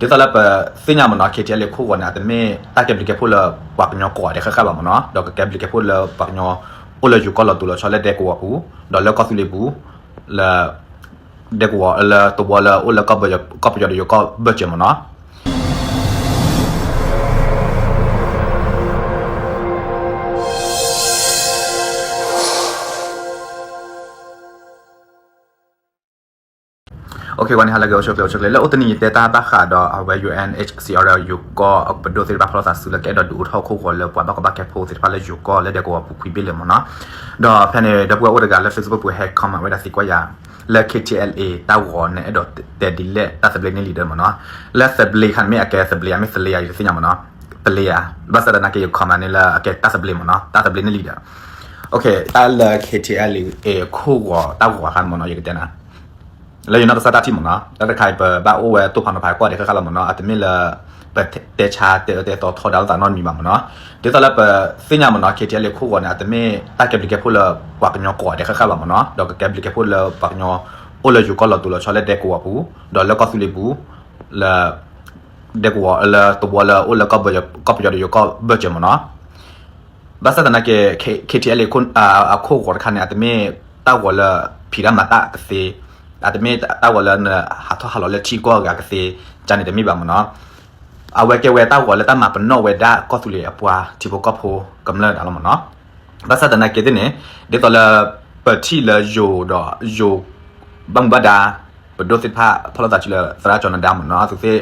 ဒ်သိးလၢပသ့ၣ်ညါမ့ၢ်နီၤ K T L A ခိၣ်ဂီၤန့ၣ် အတမ့ၢ်တၢ်ကဲဘျုးကဲဖှိၣ်လၢပှၤကညီကိးဂၤဒဲးဃၣ်ဃၣ်ဘၣ်မ့ၢ်နီၤ, ဒီးကကဲဘျုးကဲဖှိၣ်လၢပှၤကညီအိၣ်လၢယိၤကီၢ်လီၤတိၤလီၤဆီလၢဒဲကဝီၤပူၤ, ဒီးလၢကီၢ်သူလ့ၤပူၤ, လၢ ဒဲကဝီၤလၢတဝီလၢအိၣ်လၢကီၢ်ပယီၤဒီးယိၤကီၢ်ဘၢၣ်စၢၤမ့ၢ်နီၤ. OK, ဝဲန့ၣ် ဟါလၢအဂ့ၤ အိၣ်ဆူၣ်အိၣ်ချ့ အိၣ်ဆူၣ်အိၣ်ချ့ လၢအိၣ်တနံၤယတဲတၢ်ဘၣ်ဃးဒီးအဝဲ U N H C R ယိၤကီၢ်ပဒိၣ်သ့ၣ်တဖၣ်ဖီၣ်လိာ်သးစုလၢကအဲၣ်ဒိးဒုးအိၣ်ထီၣ်ခိၣ်ဂီၤလၢပှၤဘၣ်ကီဘၣ်ခဲဖိသ့ၣ်တဖၣ်လၢယိၤကီၢ်လၢဒဲကဝီၤပူၤခွံဘ့ၣ်လၢာ်မ့ၢ်နီၤ. ဒီးဖဲန့ၣ် ဒီပုၢ်ဝဲၢ်အိၣ်တဂၤလၢ Facebook ပူၤဟဲ comment ဝဲဒၣ်သံကွၢ်ယၤ လၢ K T L A တၢ်ဂီၤန့ၣ် အဲၣ်ဒိးတဲဒ်လဲၣ်တၢ်သဘျ့န့ၣ်လံဒီးမ့ၢ်နီၤ. လၢသဘျ့ခါန့ၣ်မ့ၢ်အကဲသဘျ့ဧါ မ့ၢ်သလ့ဧါ ယတသ့ၣ်ညါမ့ၢ်နီၤ. သလ့ဧါ, ဘၣ်ဆၣ်သနာ်က့ ယ comment န့ၣ်လၢအကဲတၢ်သဘျ့မ့ၢ်နီၤ, တၢ်သဘျ့န့ၣ်လံဒီး OK, တၢ်လၢ K T L A ခိၣ်ဂီၤတၢ်ဂီၤခါန့ၣ်မ့ၢ်နီၤ ယကတဲနၤ လၢယနီၢ်ကစၢ်တၢ်ထံၣ်မ့ၢ်နီၤ, တၢ်တခါအံၤ ပဘၣ်အိၣ်ဝဲတိၢ်ဖးနီၤဖးကီၢ်ဒဲးဃၣ်ဃၣ်လီၤမ့ၢ်နီၤ, အတမ့ၢ်လၢ ပတဲဆါတဲအၢတဲသီထီဒါလိာ်သးနီတမံၤဘၣ်မ့ၢ်နီၤ. ဒ်သိးလၢပသ့ၣ်ညါမ့ၢ်နီၤ K T L A ခိၣ်ဂီၤန့ၣ် အတမ့ၢ်တၢ်ကဲဘျုးကဲဖှိၣ်လၢပှၤကညီကိးဂၤဒဲးဃၣ်ဃၣ်ဘၣ်မ့ၢ်နီၤ, ဒီးကကဲဘျုးကဲဖှိၣ်လၢပှၤကညီအိၣ်လၢယိၤကီၢ်လီၤတိၤလီၤဆီလၢဒဲကဝီၤပူၤ, ဒီးလၢကီၢ်သူလ့ၤပူၤ, လၢ ဒဲကဝီၤလၢတဝီလၢအိၣ်လၢကီၢ်ပယီၤဒီးယိၤကီၢ်ဘၢၣ်စၢၤမ့ၢ်နီၤ. ဘၣ်ဆၣ်သနာ်က့ K-, K T L A အခိၣ်ဂီၤတခါန့ၣ် အတမ့ၢ်တၢ်ဂီၤလၢဖံးတၢ်မၤတၢ်ကသ့, အတမ့ၢ်တၢ်ဂီၤလၢနဟးထီၣ်ဟးလီၤလၢထံကီၢ်ဂၤကသ့, ကန့ၣ်တမ့ၢ်ဘၣ်မ့ၢ်နီၤ. အဝဲကဲဝဲတၢ်ဂီၤလၢတၢ်မၤပနီၣ်ဝဲဒၣ်ကီၢ်သူလ့ၤအပှၤထံဖိကီၢ်ဖိကမျၢၢ်ဒၣ်လီၤမ့ၢ်နီၤ. ဘၣ်ဆၣ်သနာ်က့သ့ၣ်န့ၣ် ဒ်သိးလၢပထံၣ်လၢယိၤဒီးယိၤ ဘၣ်မူဘၣ်ဒါ ပဒိၣ်သ့ၣ်တဖၣ် ဖီၣ်လိာ်သးစုလၢသရၣ်ကၠီၤနဒါမ့ၢ်နီၤ, အဝဲသ့ၣ်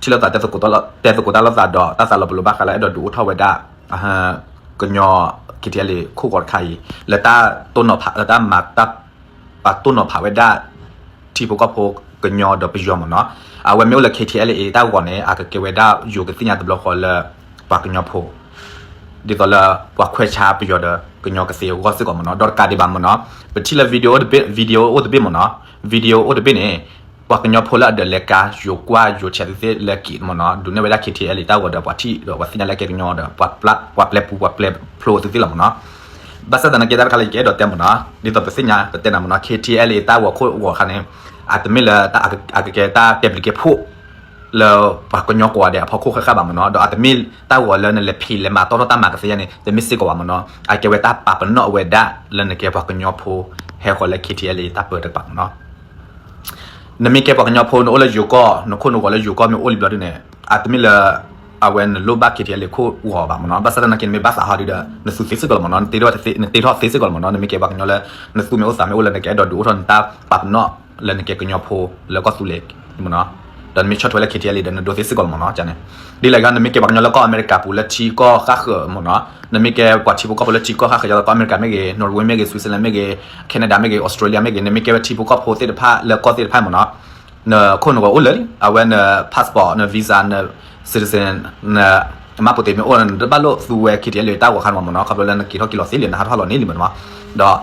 ထံၣ်လိာ်သး တဲသကိးတၢ်လိာ်သးဒီး တၢ်သးလီၤပလိာ်ဘၣ်ဃးလၢအဲၣ်ဒိးဒုးအိၣ်ထီၣ်ဝဲဒၣ် ကညီ K T L A ခိၣ်ဂီၤတခါအံၤ လၢတၢ်တိၢ်နီၤဖး လၢတၢ်မၤတၢ် ပာ်တိၢ်နီၤဖးဝဲဒၣ် ထံဖိကီၢ်ဖိကညီဒီးပယီၤမ့ၢ်နီၤ. အဝဲမ့ၢ်အိၣ်လၢ K T L A တၢ်ဂီၤန့ၣ် အကကဲဝဲဒၣ်ယိၤကသ့ၣ်ညါတဘျီဃီလၢ ပှၤကညီဖိ ဒ်သိးလၢပှၤခွဲးဆါပယီၤဒီးကညီကသ့အဂီၢ်စ့ၢ်ကီးမ့ၢ်နီၤ. ဒီးတကးဒံးဘၣ်မ့ၢ်နီၤ, ပထံၣ်လၢ video တဘ့ၣ် video အိၣ်တဘ့ၣ်မ့ၢ်နီၤ, video အိၣ်တဘ့ၣ်န့ၣ် ပှၤကညီဖိလၢအဒၢးလဲၤကါ ယိၤကွၢ်ယိၤဆဲးသ့ၣ်လၢက့ၤမ့ၢ်နီၤ, ဒုးနဲၣ်ဝဲဒၣ် K T L A တၢ်ဂီၤဒီးပှၤထံၣ်ဒီးပှၤသ့ၣ်ညါလၢကဲကညီဒီး ပှၤပျဲပူၤပှၤပျဲဖျိသ့ၣ်သ့ၣ်လီၤမ့ၢ်နီၤ. ဘၣ်ဆၣ်သနာ်က့ တၢ်တခါလၢယကအဲၣ်ဒိးတဲမ့ၢ်နီၤ, ဒ်သိးပသ့ၣ်ညါပတဲနၤမ့ၢ်နီၤ, K T L A တၢ်ဂီၤခိၣ်ဂီၤခါန့ၣ် အတမ့ၢ်လၢအကကဲတၢ်တဲဘျုးကဲဖှိၣ် လၢပှၤကညီကိးဂၤဒဲးအဖီခိၣ်ဃၣ်ဃၣ်ဘၣ်မ့ၢ်နီၤ, ဒီးအတမ့ၢ်တၢ်ဂီၤလၢနလဲၤဖံးလဲၤမၤတီထီၣ်တၢ်မၤကသ့ယါန့ၣ် တမ့ၢ်စ့ၢ်ကီးဘၣ်မ့ၢ်နီၤ. အကဲဝဲတၢ်ပာ်ပနီၣ်ဝဲဒၣ်လၢနကဲပှၤကညီဖိ ဟဲဃီၤလၢ K T L A တၢ်ပၢတကပၤမ့ၢ်နီၤ. နမ့ၢ်ကဲပှၤကညီဖိ နအိၣ်လၢယိၤကီၢ် နခိၣ်နဂီၤလၢယိၤကီၢ်မ့ၢ်အိၣ်လံဘျီဒုန့ၣ် အတမ့ၢ်လၢ အဝဲနလိၣ်ဘၣ် K T L A ခိၣ်ဂီၤဘၣ်မ့ၢ်နီၤ. ဘၣ်ဆၣ်သနာ်က့ နမ့ၢ်ဘၣ်သးဟီဒုဒီး နသူသ့စ့ၢ်ကီးလီၤမ့ၢ်နီၤ, နတ့ထီၣ်သ့စ့ၢ်ကီးလီၤမ့ၢ်နီၤ. နမ့ၢ်ကဲပှၤကညီလၢ နသူမ့ၢ်အိၣ်သးမ့ၢ်အိၣ်လၢနကအဲၣ်ဒိးဒုးအိၣ်ထီၣ်နတၢ်ပာ်ပနီၣ်လၢနကဲကညီဖိလၢကီၢ်သူလ့ၤမ့ၢ်နီၤ, ဒီးနမ့ၢ်ဆီၣ်ထွဲလၢ K T L A ဒီးနဒိးသ့စ့ၢ်ကီးလီၤမ့ၢ်နီၤ. ဒ်လဲၣ်ဂ့ၤ နမ့ၢ်ကဲပှၤကညီလၢကီၢ်အမဲရကၤပူၤလၢထံကီၢ်ဃၣ်ဃၢၤမ့ၢ်နီၤ, နမ့ၢ်ကဲပှၤထံဖိကီၢ်ဖိလၢထံကီၢ်ဃၣ်ဃၢၤ ယလီၤကီၢ်အမဲရကၤမ့ၢ်ဂ့ၤ Norway မ့ၢ်ဂ့ၤ Switzerland မ့ၢ်ဂ့ၤ Canada မ့ၢ်ဂ့ၤ Australia မ့ၢ်ဂ့ၤ နမ့ၢ်ကဲဝဲထံဖိကီၢ်ဖိသ့ၣ်တဖၣ်လၢကီၢ်သ့ၣ်တဖၣ်မ့ၢ်နီၤ, နခိၣ်နဂီၤအိၣ်လၢာ်လံ, အဝဲန passport န visa န citizen န မှတ်ပုံတင် မ့ၢ်အိၣ်လၢ နတဘၣ်လိၣ်သူဝဲ K T L A တၢ်ဂီၤခါန့ၣ်မ့ၢ်နီၤ, ခီဖျိလၢနက့ၤထီၣ်က့ၤလီၤသ့လံ နဟးထီၣ်ဟးလီၤန့ၢ်လံမ့ၢ်နီၤ. ဒီး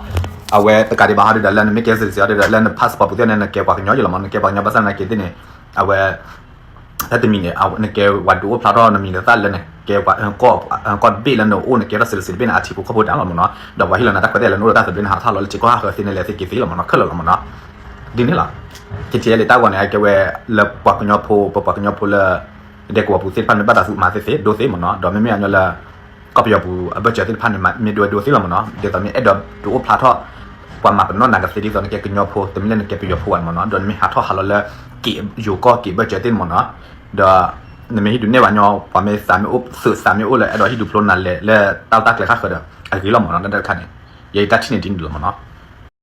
အဝဲတကးဒံးဘၣ်ဟီဒုဒီး လၢနမ့ၢ်ကဲ citizen ဟီဒုဒီး လၢန passport ပူၤသ့ၣ်န့ၣ် နကဲပှၤကညီယလီၤမ့ၢ်နီၤ, နကဲပှၤကညီဘၣ်ဆၣ်သနာ်က့သ့ၣ်န့ၣ် အဝဲ တၢ်တမံၤန့ၣ် နကဲပှၤဒုးအိၣ်ဖျါထီၣ်နမံၤနသၣ်လၢနကဲပှၤ ကီၢ်တဘ့ၣ်လၢနအိၣ် နကဲထီၣ် citizen တဘ့ၣ်န့ၣ် အထံဖိကီၢ်ဖိတၢ်လီၤမ့ၢ်နီၤ, ဒီးပှၤဟ့ၣ်လီၤနၤတၢ်ခွဲးသ့ၣ်လၢနအိၣ်ဒီးတၢ်သဘျ့ နဟးထီၣ်ဟးလီၤလၢထံကီၢ်ဟးဃၢၤသ့ၣ်န့ၣ် လဲၤသ့က့ၤသ့လီၤမ့ၢ်နီၤ, ခဲလၢာ်လီၤမ့ၢ်နီၤ. ဒ်န့ၣ်လီၤ. K T L A တၢ်ဂီၤန့ၣ် အကဲဝဲလၢပှၤကညီဖိ ပပှၤကညီဖိလၢ ဒဲကဝီၤပူၤသ့ၣ်တဖၣ်မ့ၢ်ဘၣ်သးသူမၤသ့သ့ ဒိသ့မ့ၢ်နီၤ, ဒီးမ့မ့ၢ်အညီလၢ ကီၢ်ပယီၤပူၤအဘၢၣ်စၢၤသ့ၣ်တဖၣ်န့ၣ် မ့ၢ်ဒိဝဲဒိသ့လီၤမ့ၢ်နီၤ, ဒ်သိးမ့ၢ်အဲၣ်ဒိးဒုးအိၣ်ဖျါထီၣ် ပှၤမၤပနီၣ်နၤကသ့ဒ်သိးနကဲကညီဖိ တမ့ၢ်လၢနကဲပယီၤဖိဘၣ်မ့ၢ်နီၤ, ဒီးနမ့ၢ်ဟးထီၣ်ဟးလီၤလၢက့ၤယိၤကီၢ်က့ၤဘၢၣ်စၢၤသ့ၣ်မ့ၢ်နီၤ, ဒီးနမ့ၢ်ဟံးဒုးနဲၣ်ဝဲညီ ပှၤမ့ၢ်သးမ့ၢ်အိၣ် သုးသးမ့ၢ်အိၣ်လၢအဲၣ်ဒိးဟံးဒုးဖျိနၤလဲၤလၢတၢ်အိၣ်တၢ်ကျဲၤဃၣ်ဃၢၤဒီး အဂ့ၤလီၤမ့ၢ်နီၤ, တၢ်တခါန့ၣ် ယတၢ်ထံၣ်န့ၣ်ဒ်န့ၣ်လီၤမ့ၢ်နီၤ.